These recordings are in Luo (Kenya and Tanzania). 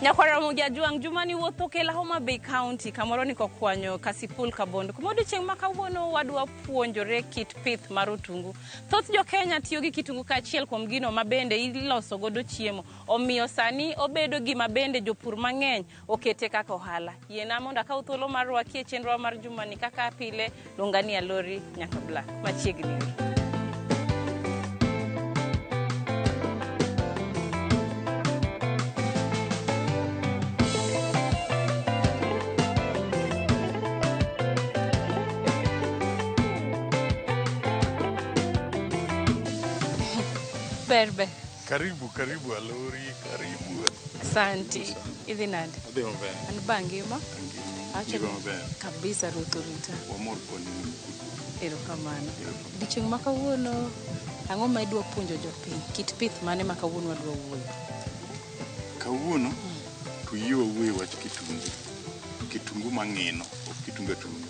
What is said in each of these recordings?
Nyakwar Ramogi Ajwang' juma ni wuoth okela Homa Bay County kamoro ni Kokwanyo Kasipul Kabondo kuma odiochieng' ma kawuono wadwa puonjore kit pith mar otungu. Thoth jo Kenya tiyo gi kitungu kaachiel kuom gino ma bende iloso godo chiemo. Omiyo sani obedo gima bende jopur mang'eny okete kaka ohala. Yiena mondo akaw thuolo mar rwaki e chenrowa mar jumani kaka pile, luonga ni Alori nyaka Black. Machiegni. Ber ber. Karibu, karibu Alori, karibu. Asante. Idhi nade? Adhi maber. An ba ngima. Acho Ngima maber. kabisa Ruoth orita. Wamor kodi. Erokamano. Odiochieng' ma kawuono ang'o ma idwa puonjo jopiny? Kit pith mane ma kawuono wadwa wuoyo? Kawuono to yie wawuoye wach kitungu. Kitungu mang'ino, ok kitungu atunga.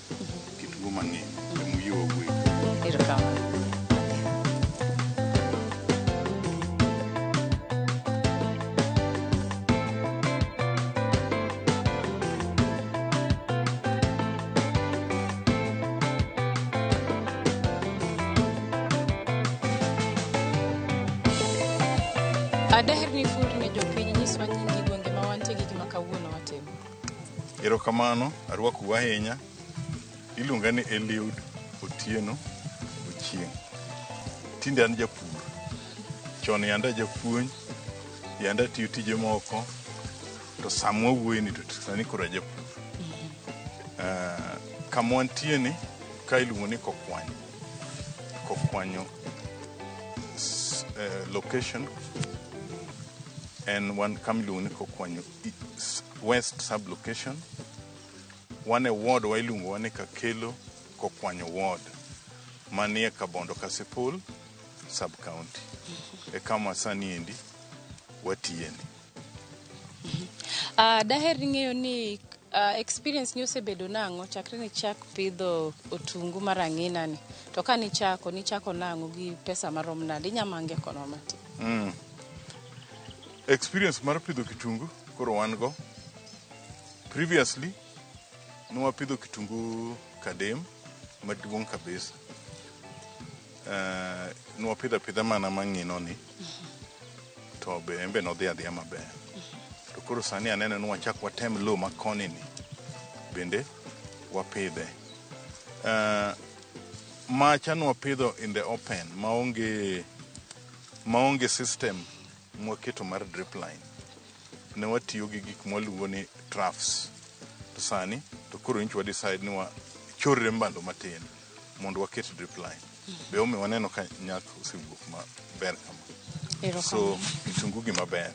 Kitungu mang'ino. Ema yie wawuoye. Erokamano. Daher ni iful ne jopiny nyiswa nyingi gwenge ma wantie gi gima kawuono watimo. Erokamano, arwakou ahinya. Iluonga ni Eliud Otieno Ochieng'. Tinde an japur. Chon yande ajapuonj, yande atiyo tije moko, to sama wawuoye ni to sani koro ajapur. Kama wantie ni, ka iluongo ni Kokwanyo. Kokwanyo location en wan kama iluongo ni Kokwanyo West sub-location. Wan e ward wa iluongo wa ni Kakelo Kokwanyo ward manie Kabondo Kasipul sub-county. E kama sani endi watiye ni. Daher ng'eyo ni experience ni osebedo nang'o chakre nichak pidho otungu mar ang'ina ni to ka nichako nichako nang'o gi pesa marom nade inya mange kono matin. Experience mar pidho kitungu koro wan go. Previously ne wapidho kitungu kadem maduong' kabisa. Ne wapidho apidha mana mang'ino ni to be en be nodhi adhiya maber. To koro sani aneno ni wachak watem lowo ma koni ni bende wapidhe. Macha ne wapidho in the open maonge system mwaketo mar drip line. Ne watiyo gi gik mwaluongo ni troughs. To sani to koro nyocha wa decide ni wachorre mbalo matin mondo waket drip line. Be omiyo waneno ka nyak osewuok maber kama. So kitungu gima ber.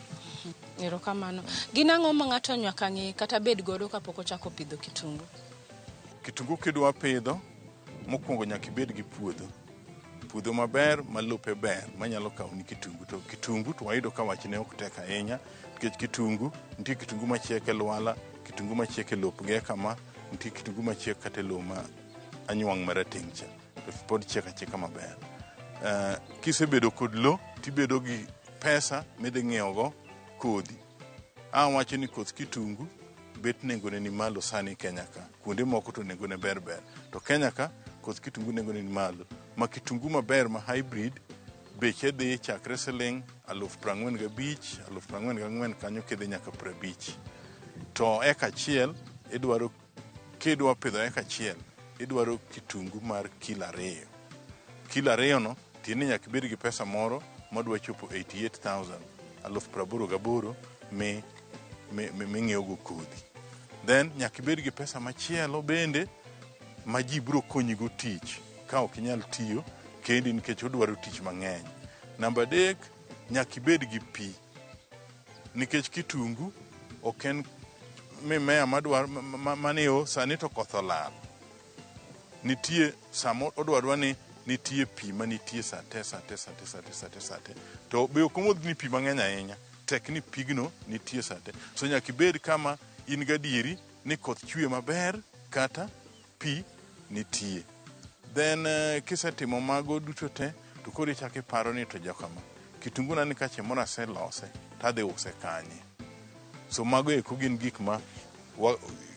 Erokamano. Gin ang'o ma ng'ato nyaka ng'e kata bed godo kapok ochako pidho kitungu? Kitungu kidwa pidho, mokwongo nyaka ibed gi puodho. Puodho maber ma lope ber manyalo kawoni kitungu. To kitungu to wayudo ka wachne ok tek ahinya nikech kitungu nitie kitungu machiek e lwala, kitungu machiek e lop ge kama, nitie kitungu machiek kata e lowo ma anywang' marateng' cha. To pod chiek achieka maber. Kisebedo kod lo, tibedo gi pesa midhi ng'iewogo kodhi. Awacho ni koth kitungu bet nengone ni malo sani Kenya ka. Kuonde moko to nengone ber ber. To Kenya ka, koth kitungu nengone ni malo. Ma kitungu maber ma hybrid, beche dhi chakre siling 45,000, 44,000 kanyo kidhi nyaka 50. To eka achiel, idwaro, kidwa pidho eka achiel, idwaro kitungu mar kilo 2. Kilo 2 no, tiende ni nyaka ibed gi pesa moro madwa chopo 88,000, 88,000 ming'iewogo kodhi. Then nyaka ibed gi pesa machielo bende ma ji biro konyigo tich ka ok inyal tiyo kendi nikech odwaro tich mang'eny. Namba 3, nyaka ibed gi pi nikech kitungu ok en mimea madwaro mani sani to koth olal. Nitie sama odwarwa ni nitie pi manitie sate sate sate sate sate sate to be ok omodhni pi mang'eny ahinya, tek ni pigno nitie sate. So nyaka ibed kama in gadieri ni koth chwe maber kata pi nitie. Then kisetimo mago duto te to koro ichako iparo ni to jokama kitungu na ni kachieng' moro aselose to adhi use kanye. So mago eko gin gik ma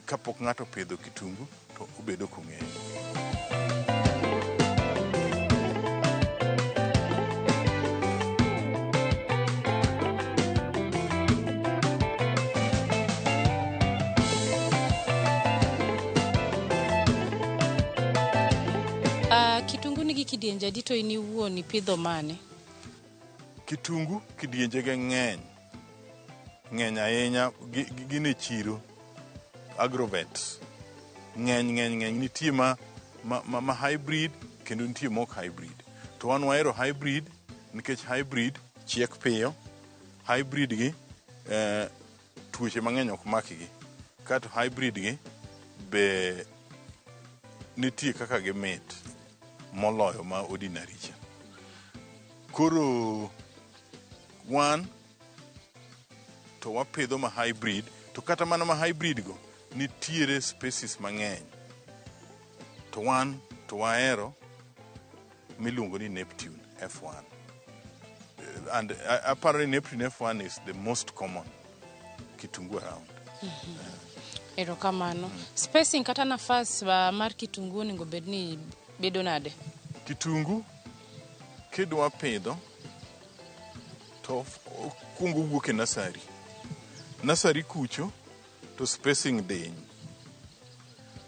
kapok ng'ato opidho kitungu to obedo kong'eyo. Kitungu nigi kidienje adi to in iwuon ipidho mane? Kitungu kidienjege ng'eny. Ng'eny ahinya, gin e chiro. Agrovet. Ng'eny, ng'eny, ng'eny. Nitie ma hybrid kendo nitie mok hybrid. To wan wahero hybrid nikech hybrid chiek piyo. Hybrid gi tuoche mang'eny ok makgi. Kato hybrid gi be nitie kaka gimit moloyo ma ordinary cha. Koro wan to wapidho ma hybrid, to kata mana ma hybrid go nitiere species mang'eny. To wan to wahero miluongo ni Neptune F1. And aparo ni Neptune F1 is the most common kitungu around. Erokamano. Spacing kata nafas mar kitungu onego bed ni bedo nade? Kitungu kidwa pidho to okuongo wuok e nursery. Nursery kucho to spacing diny.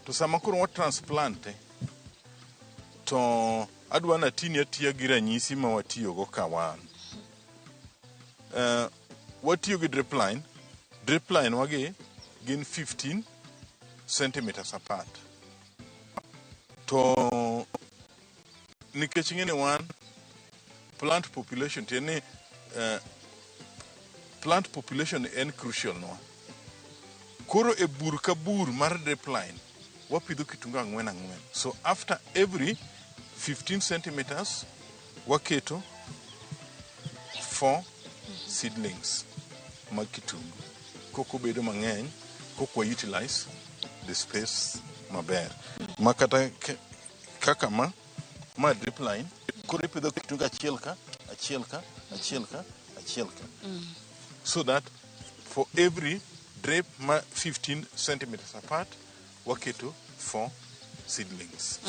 To sama koro wa transplant to adwa natini atiya gi ranyisi ma watiyogo ka wan. Watiyo gi drip line. Drip line wagi gin 15 centimeters apart. To nikech ing'e ni wan plant population tiende ni plant population en crucial nwa. Koro e bur ka bur mar drip line wapidho kitungu ang'wen ang'wen. So after every 15 centimeters waketo 4 seedlings mag kitungu. Koko bedo mang'eny, kok wa utilize the space maber. Ma kata kaka ma drip line, koro ipidho kitungu achiel ka, achiel ka, achiel ka, achiel ka. So that for every drip ma 15 centimeters apart, waketo 4 seedlings.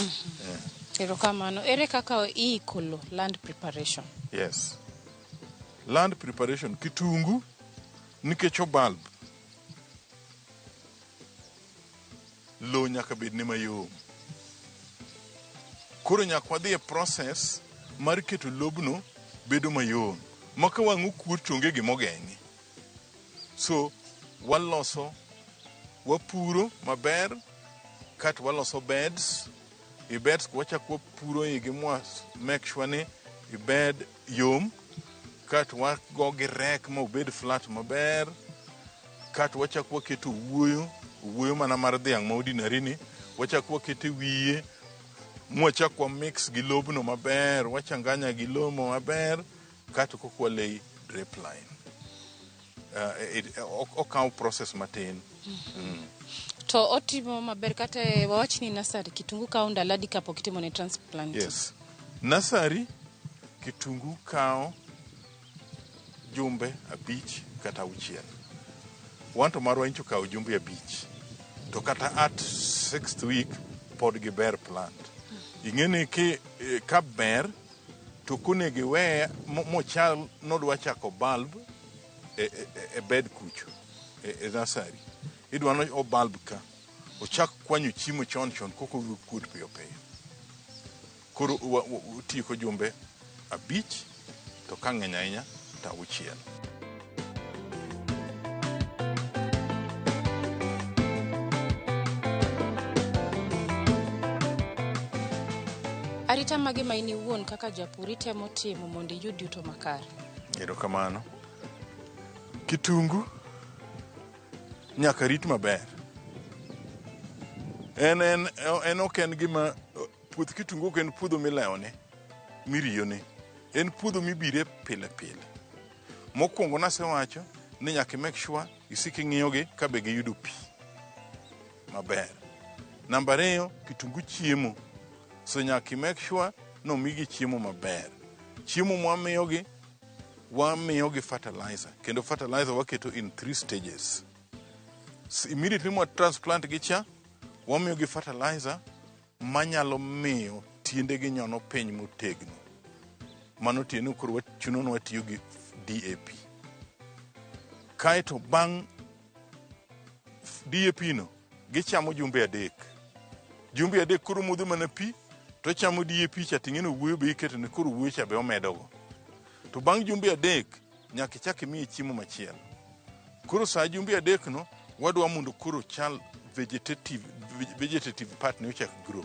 Erokamano. Ere kaka iiko lo, land preparation? Yes. Land preparation, kitungu nikech obulb, lo nyaka bed ne mayom. Koro nyaka wadhi e process mar keto lobno bedo mayom. Ma ka wang' okuot to onge gima ogeng'e. So waloso, wapuro maber, kato waloso beds. E beds wachako wapuro igi mwa make sure ni i bed yom, kato wago gi rek ma obed flat maber, kato wachako waketo owuoyo, owuoyo mana mar dhiang' ma ordinary ni, wachako waketo e wiye, mwachak wa mix gi lobno maber, wachanganya gi lomo maber, kato kok walay drip line. Okawo process matin. To otimo maber kata wawach ni nursery kitungu kawo ndalo adi kapok itimo ne transplanting? Yes. Nursery kitungu kawo jumbe 5 kata 6. Wan to marwa nyicho kawo jumbe 5. To kata at 6th week pod giber plant. Ing'e ni ka ber to konego iweye mochal nodwa chako bulb e bed kucho e nursery. Idwa ni o bulb ka ochak kwanyo chiemo chon chon koko kuot piyo piyo. Koro otieko jumbe 5 to ka ng'eny ahinya to 6. Arita mage ma in iwuon kaka japur itemo timo mondo iyud yuto makare? Erokamano. Kitungu nyaka rit maber. En ok en gima puoth kitungu ok en puodho milewone, miriyone. En puodho mibire pile pile. Mokwongo nasewacho ni nyaka i make sure isik ing'iyogi ka be giyudo pi maber. Namba 2, kitungu chiemo. So nyaka i make sure ni omigi chiemo maber. Chiemo mwamiyogi Wamiyogi fertilizer, kendo fertilizer waketo in 3 stages. Immediately mwa transplant gi cha, wamiyogi fertilizer manyalo miyo tiendegi nyono piny motegno. Mano tiende ni koro chuno ni watiyo gi DAP. Kaeto bang' DAP no, gichamo jumbe 3. Jumbe 3 koro modho mana pi, to chamo DAP cha ting'e ni owuoyo be iketo ne koro owuoyo cha be omedogo. To bang' jumbe 3, nyaka ichak imiye chiemo machielo. Koro sa jumbe 3 no, wadwa mondo koro chal vegetative part ne ochak grow.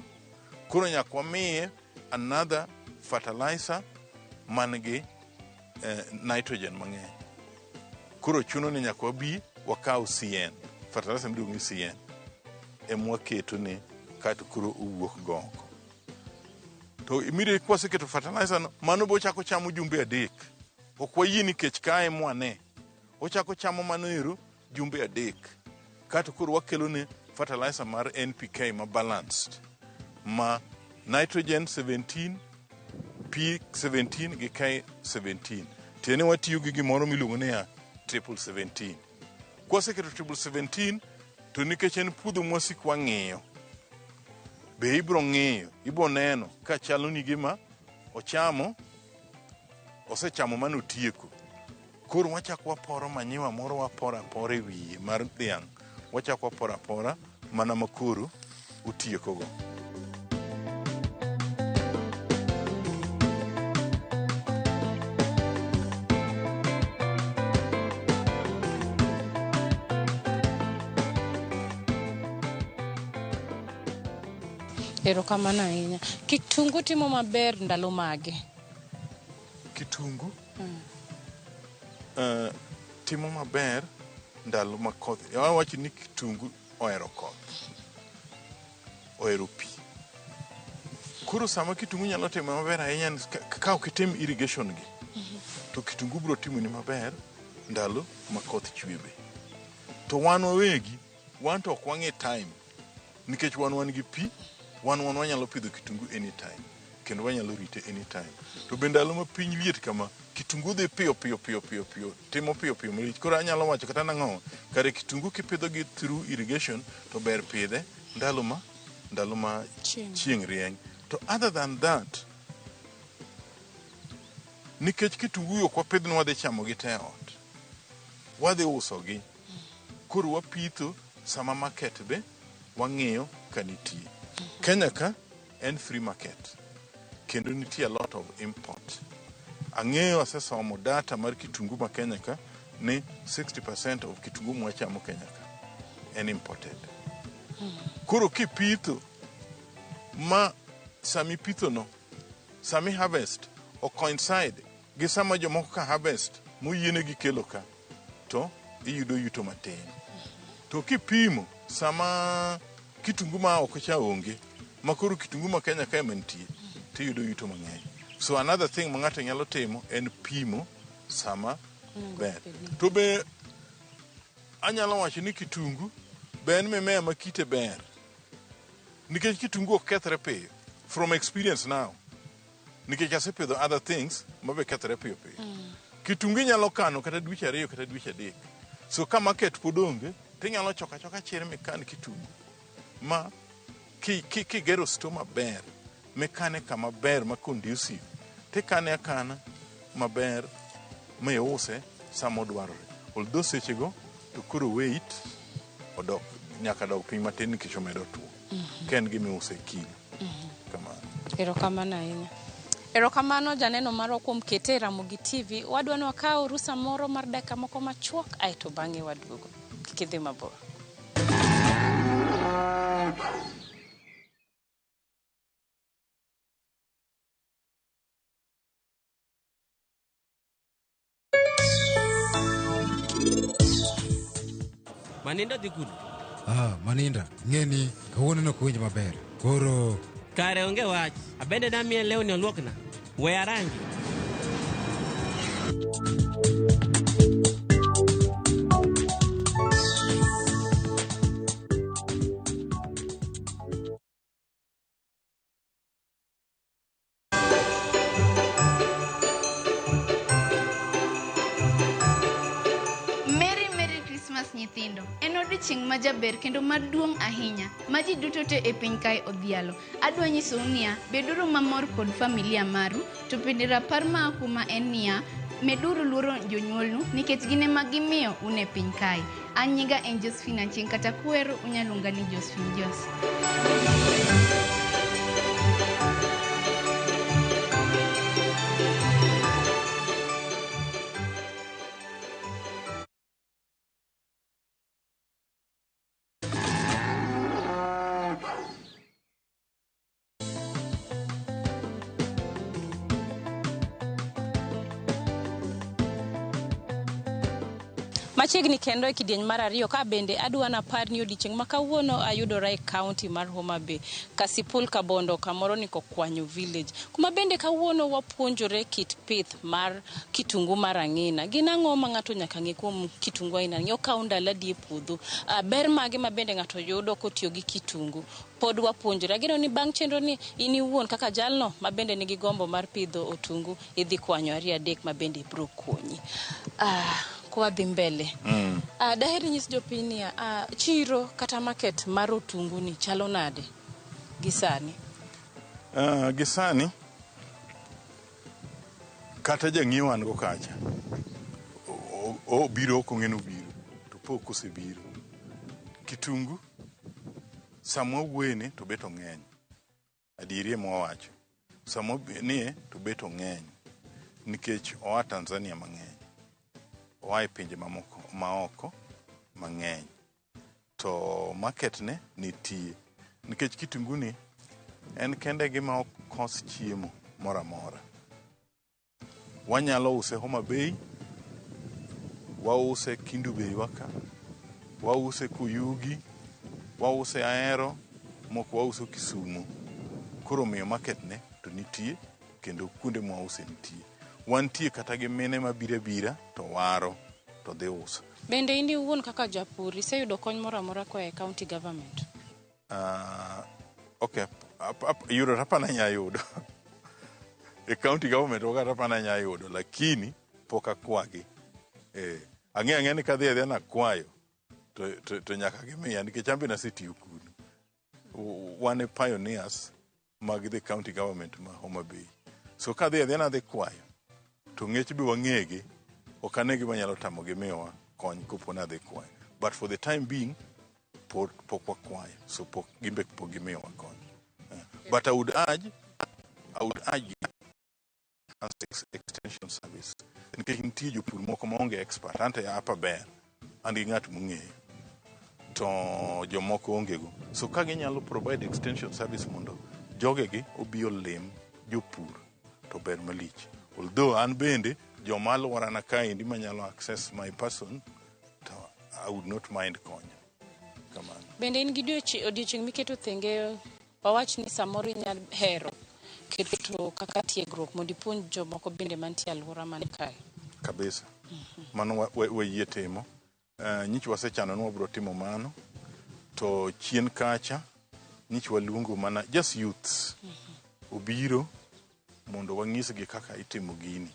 Koro nyaka wamiye another fertilizer man gi nitrogen mang'eny. Koro chuno ni nyaka wabi wakaw CN, fertilizer miluongo ni CN, ema waketo ne kaeto koro owuok go oko. To immediately kwaseketo fertilizer no, mano bo ochako chamo jumbe 3. Ok wayie ni kech kae mwane. Ochako chamo mano ero jumbe 3. Kaeto koro wakelo ne fertilizer mar NPK ma balanced, ma nitrogen 17, P17 gi K17. Tiende watiyo gi gimoro miluongo ni 777. Kwaseketo 777, to nikech en puodho mwasik wang'iyo, be ibro ng'iyo, ibro neno ka chalo ni gima ochamo, osechamo mano otieko. Koro wachako waporo manyiwa moro, waporo apora e wiye mar dhiang', wachako waporo apora mana makoro otiekogo. Erokamano ahinya. Kitungu timo maber ndalo mage? Kitungu timo maber ndalo ma koth. Awacho ni kitungu ohero koth, ohero pi. Koro sama kitungu nyalo timo maber ahinya en ka ok itim irrigation gi, to kitungu biro timoni maber ndalo ma koth chwe be. To wan wawegi, wan to ok wang'e time, nikech wan gi pi, wan wanyalo pidho kitungu anytime, kendo wanyalo rite anytime. To be ndalo ma piny liet kama, kitungu dhi piyo piyo piyo piyo piyo, timo piyo piyo malich. Koro anyalo wacho kata nang'o, kare kitungu kipidho gi through irrigation, to ber pidhe ndalo ma chieng' rieny. To other than that, nikech kitungu ok wapidh ni wadhi chamo gi te ot, wadhi uso gi. Koro wapitho sama market be wang'iyo ka nitie. Kenya ka en free market, kendo nitie a lot of import. Ang'eyo asesomo data mar kitungu ma Kenya ka ni 60% of kitungu mwachamo Kenya ka en imported. Koro kipitho ma sami pitho no, sami harvest o coincide gi sama jomoko ka harvest moyienegi kelo ka, to iyudo yuto matin. To kipimo sama kitungu ma oko cha onge, ma koro kitungu ma Kenya ka ema nitie, tiyudo yuto mang'eny. So another thing ma ng'ato nyalo timo en pimo sama ber. To be anyalo wacho ni kitungu be en mimea ma kite ber, nikech kitungu ok kethre piyo. From experience now, nikech asepidho other things ma be kethre piyo piyo. Kitungu inyalo kano kata dweche 2 kata dweche 3. So ka market pod onge, tinyalo choko achoka chir mikan kitungu ma kigero store maber, mikane kama ber ma conducive, tikane akana maber miuse sama odwarore. Although sechego to koro weight odok, nyaka dog piny matin nikech omedo tuo. Ka en gima iuso e kilo. Kamano. Erokamano ahinya. Erokamano janeno marwa kuom kete e Ramogi TV. Wadwa ni wakaw rusa moro mar dakika moko machuok aeto bang'e waduogo. Kik idhi mabor. Maninda dhi kuno. Maninda, ng'eni kawuono ne ok winj maber. Koro kare onge wach. Abende namiye lewni oluokna. We arangi. odiochieng' ma jaber kendo maduong' ahinya ma ji duto te e piny kae odhialo. Adwa nyisou niya, beduru mamor kod familia maru, to bende rapar maa kuma en niya, meduru luoro jonyuolnu nikech gin ema gimiyo un e piny kae. An nyinga en Josephine Achieng' kata kuhero unyaluonga ni Josephine Jos. Machiegni kendo e kidieny mar ariyo ka bende adwa napar ni odiochieng' ma kawuono ayudora e kaunti mar Homa Bay, Kasipul Kabondo kamoro ni Kokwanyo village, kuma bende kawuono wapuonjore kit pith mar kitungu mar ang'ina. Gin ang'o ma ng'ato nyaka ng'e kuom kitungu aina ni? Okawo ndalo adi e puodho? Ber mage ma bende ng'ato yudo kotiyo gi kitungu? Pod wapuonjore. Ageno ni bang' chenro ni in iwuon kaka jalno ma bende nigi gombo mar pidho otungu idhi kwanyo ariyo adek ma bende biro konyi. Kwadhi mbele. Daher nyis jopiny niya, chiro kata market mar otungu ni chalo nade gi sani? Gi sani kata jang'iewo an go kacha obiro ok ong'e ni obiro to pok osebiro. Kitungu sama wawuoyeni to bet ong'eny. Adieri ema wawacho. Sama nie to bet ong'eny nikech oa Tanzania mang'eny. Oa e pinje mamoko maoko mang'eny. To market ne nitie. Nikech kitungu ni en kende gima ok kos chiemo moro amora. Wanyalo use Homa Bay, wause Kendu Bay waka, wause Kuyugi, wause Ahero, moko wauso Kisumu. Koro omiyo market ne to nitie kendo kuonde mwause nitie. Wantie kata gi mine mabiro abira to waro to dhi uso. Bende in iwuon kaka japur iseyudo kony moro amora koa e county government? Okay, yudo hapana nya yudo. E county government ok hapana nya yudo, lakini pok akwagi. Ang'eyo ang'eya ni kadhi adhiya nakwayo to nyaka gimiya nikech an be nasetiyo kuno. Wan e pioneers mag the county government ma Homa Bay. So kadhi adhiya nadhi kwayo to ng'ech be wang'egi ok ane gima nyalo tamogi miyowa kony kopo nadhi kwayo. But for the time being pok wakwayo, so pok gimbe pok gimiyowa kony. But I would urge extension service nikech nitie jopur moko maonge expert ante apa ber an gi ng'at mong'eyo to jomoko onge go so ka ginyalo provide extension service mondo jogegi obi olim jopur to ber malich although an bende joma alworana kaendi manyalo access my person to I would not mind konyo kamano. Bende in gi odiochieng' miketo thenge wawach ni samoro inyalo hero keto kaka tiegruok mondo ipuonj jomoko bende mantie alwora man kae? Kabisa mano wayie timo. Nyocha wasechano ni wabiro timo mano to chien kacha nyocha waluongo mana just youths obiro mondo wanyisgi kaka itimo gini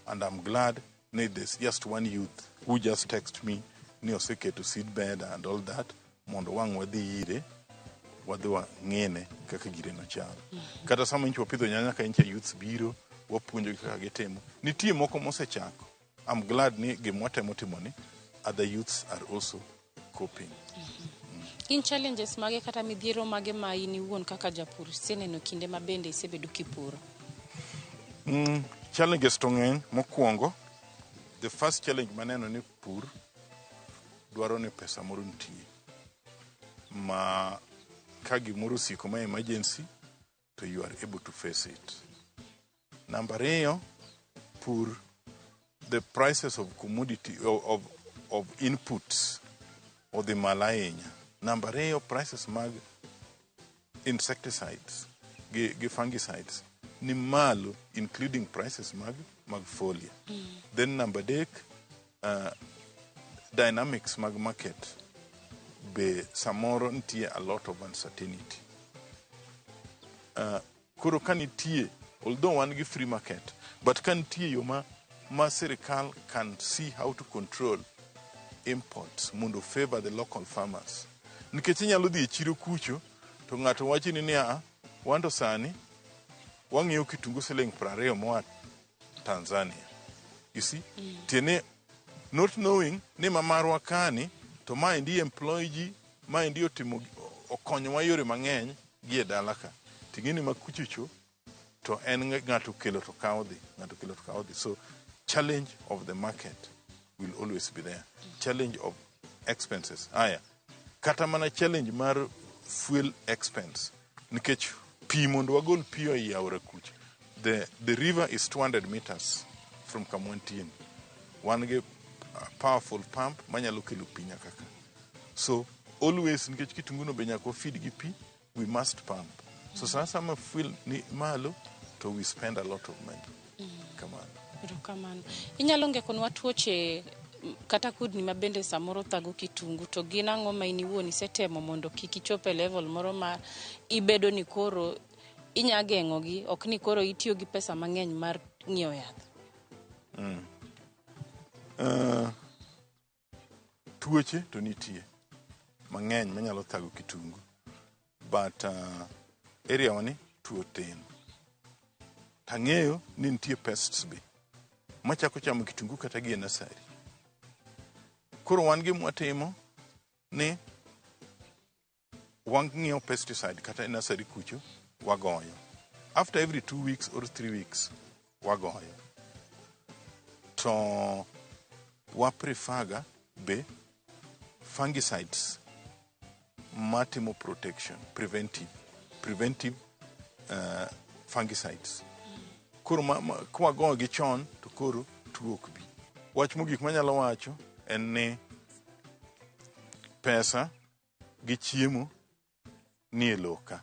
and I'm glad ni there's just one youth who just text me ni oseketo seed bed and all that mondo wang' wadhi ire wadhi wang'ene kaka gireno chalo. Kata sama nyocha wapidho nyanya ka nyocha youths biro wapuonjogi kaka gitimo. Nitie moko mosechako. I'm glad ni gima watemo timo ni other youths are also coping. Gin challenges mage kata midhiero mage ma in iwuon kaka japur iseneno kinde ma bende isebedo kipuro? Challenges to ng'eny. Mokwongo, the first challenge maneno ni pur dwaro ni pesa moro nitie ma ka gimoro osiko ma emergency to you are able to face it. Namba ariyo, pur the prices of commodity of inputs odhi malo ahinya. Namba ariyo, prices mag insecticides gi fungicides ni malo including prices mag foliar. Then namba adek, dynamics mag market be samoro nitie a lot of uncertainty. Koro ka nitie, although wan gi free market, but ka nitie yo ma sirikal can see how to control imports mondo favor the local farmers. Nikech inyalo dhi e chiro kucho to ng'ato wachoni ni a wan to sani wang'iewo kitungu siling 20 moa Tanzania. You see? Tiende not knowing ni ma marwa kani to maendi employ ji, maendi otimo okonyowa yore mang'eny gi e dala ka. Ting'e ni makuchocho to en ng'ato okelo to kawo dhi, ng'ato okelo to kawo dhi. So challenge of the market will always be there. Challenge of expenses. Aya, kata mana challenge mar fuel expense. Nikech pi mondo wagol pi ei aora kucha. The river is 200 meters from kama wantie. Wan gi powerful pump manyalo kelo pi nyaka ka. So always nikech kitungu no be nyaka wafeed gi pi, we must pump. So sa sama fuel ni malo to we spend a lot of money. Kamano. Erokamano. Inyalo ngekonwa tuoche kata kudni ma bende samoro thago kitungu to gin ang'o ma in iwuon isetemo mondo kik ichop e level moro ma ibedo ni koro inya geng'ogi ok ni koro itiyo gi pesa mang'eny mar ng'iewo yath. Tuoche to nitie mang'eny manyalo thago kitungu but area wa ni tuo tin. Tang'eyo ni nitie pests be machako chamo kitungu kata gi e nursery. Koro wan gima watimo ni wang'iewo pesticide kata e nursery kucho wagoyo. After every 2 weeks or 3 weeks wagoyo. To wa prefer ga be fungicides matimo protection, preventive fungicides. Koro kwagoyo gi chon to koro tuo ok bi. Wach mogik manyalo wacho en ni pesa gi chiemo ni e lowo ka.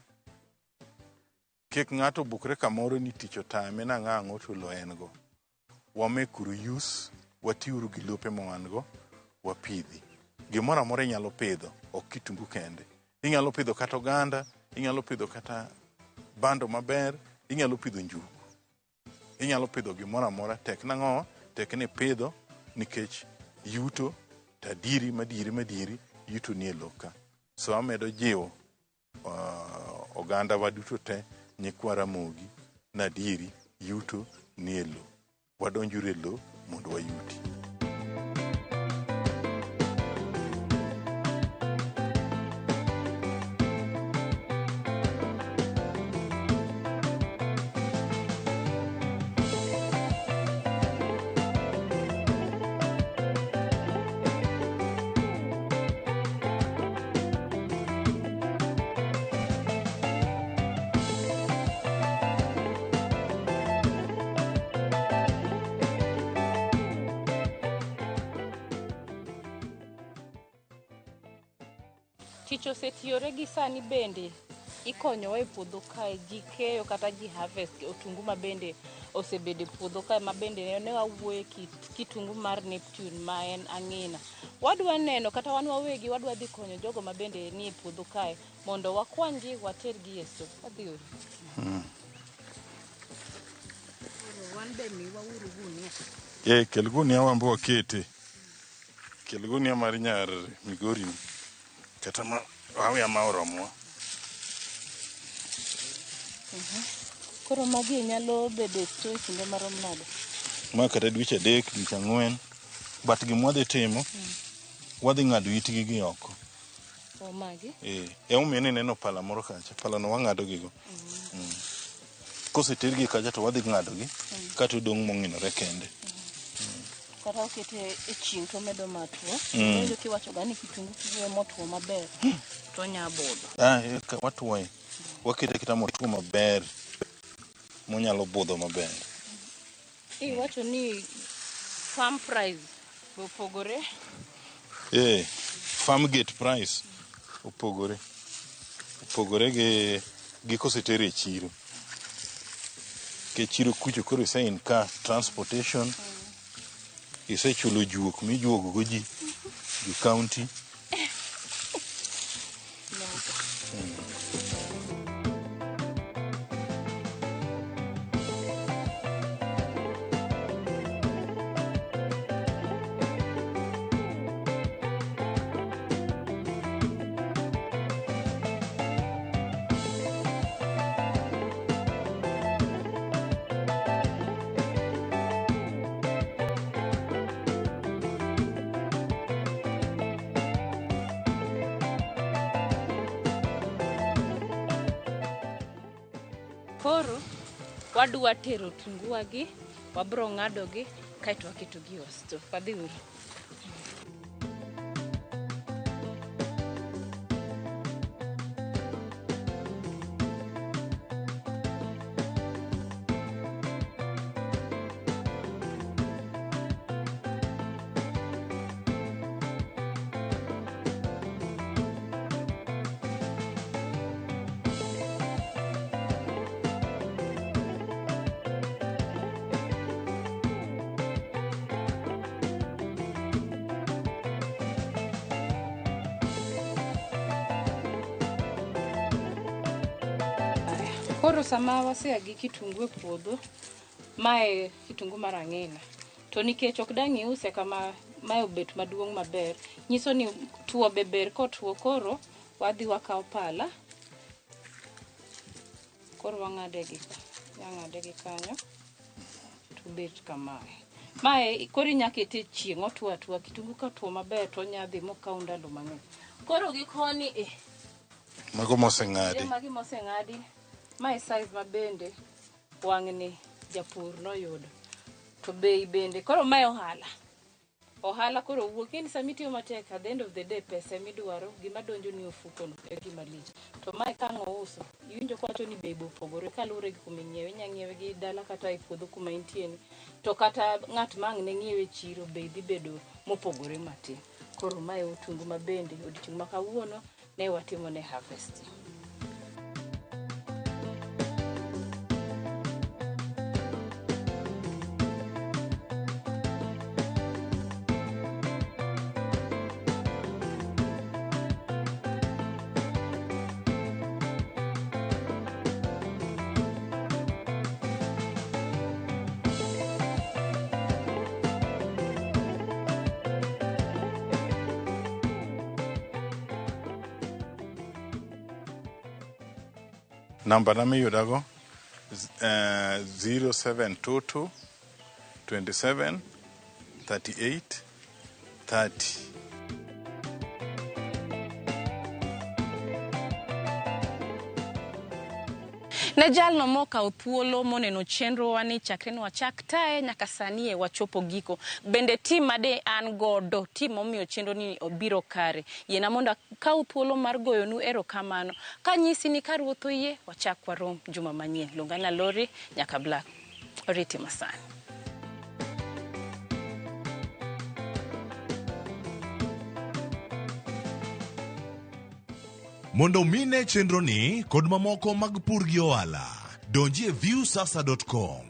Kik ng'ato bukre kamoro ni tich otame nang'o ang'o to lowo en go. Wamekuru use, watiuru gi lope ma wan go, wapidhi. Gimoro amora inyalo pidho, ok kitungu kende. Inyalo pidho kata oganda, inyalo pidho kata bando maber, inyalo pidho njugu. Inyalo pidho gimoro amora, tek nang'o? Tek ni ipidho nikech yuto to adieri madieri madieri yuto nie lowo ka. So amedo jiwo oganda wa duto te nyikwa Ramogi ni adieri yuto nie lowo. Wadonjuru e lowo mondo wayuti. Tich osetiyore gi sani bende ikonyowa e puodho kae ji keyo kata ji harvest otungu ma bende osebedo e puodho kae ma bende ne wawuoye kit kitungu mar Neptune ma en ang'ina. Wadwa neno kata wan wawegi wadwa dhi konyo jogo ma bende nie puodho kae mondo wakwanygi watergi e store. Wadhi uru. Wan be miwauru gunia. E, kel gunia wan be wakete. Kel gunia mar nyar Migori ni. Kata ma wawe ma oromowa. Koro magi nyalo bedo e store e kinde marom nade? Ma kata dweche 3, dweche 4. But gima wadhi timo, wadhi ng'ado itgi gi oko. O magi? Eh, emomiyo nineno pala moro kacha. Pala no wang'ado gigo. Kosetergi kacha to wadhi ng'adogi, kato odong' mong'inore kende. Kata okete e chieng' to omedo matuo. Winjo kiwacho ga ni kitungu kiweyo motwo maber to onya budho. Ah, watuoye. Wakete aketa motwo maber, monyalo budho maber. Iwacho ni farm price be opogore. Eh, farm gate price opogore. Opogore gi kosetere e chiro. Ke chiro kucho koro ise incur transportation, isechulo juok mijuogo go ji, jo county. Koro wadwa tero otunguwa gi, wabro ng'adogi kaeto waketogi e store. Wadhi uru. Koro sama wasea gi kitungu e puodho, mae kitungu mar ang'ina. To nikech ok dang' iuse kama mae obet maduong' maber, nyiso ni tuo be ber kotuo koro wadhi wakawo pala. Koro wang'ade gi ka, wang'ade gi kanyo to obet kamae. Mae koro inya kete e chieng' otuo atua, kitungu kotuo maber to onya dhi mokaw ndalo mang'eny. Koro gi koni e, Mago moseng'adi. magi moseng'adi, mae size ma bende wang'ni japur noyudo. To bei bende, koro mae ohala. Ohala koro wuok, ing'eni sama itiyo matek at the end of the day pesa emidwaro, gima donjo ni ofuko no e gima lich. To mae ka ang' ouso, iwinjo kowacho ni bei be opogore kaluwore gi kuma inyiewe. Inya ng'iewe gi dala kata e puodho kuma intie ni. To kata ng'at ma ang' ne ng'iewe e chiro bei dhi bedo mopogore matin. Koro mae otungu ma bende odiochieng' ma kawuono ne watimo ne harvesting. Namba na miyudago 0722 27 38 30. Ne jalno mokawo thuolo moneno chenrowa ni chakre ne wachak taye nyaka sani e wachopo giko. Bende tim made an godo, tim momiyo chenro ni obiro kare. Yiena mondo akaw thuolo mar goyonu erokamano. Kanyisi ni ka Ruoth oyie, wachak warom juma manyien. Luonga Lori nyaka Black. Oriti masani. Mondo mine chenro ni kod mamoko mag pur gi ohala, donji e viusasa.com.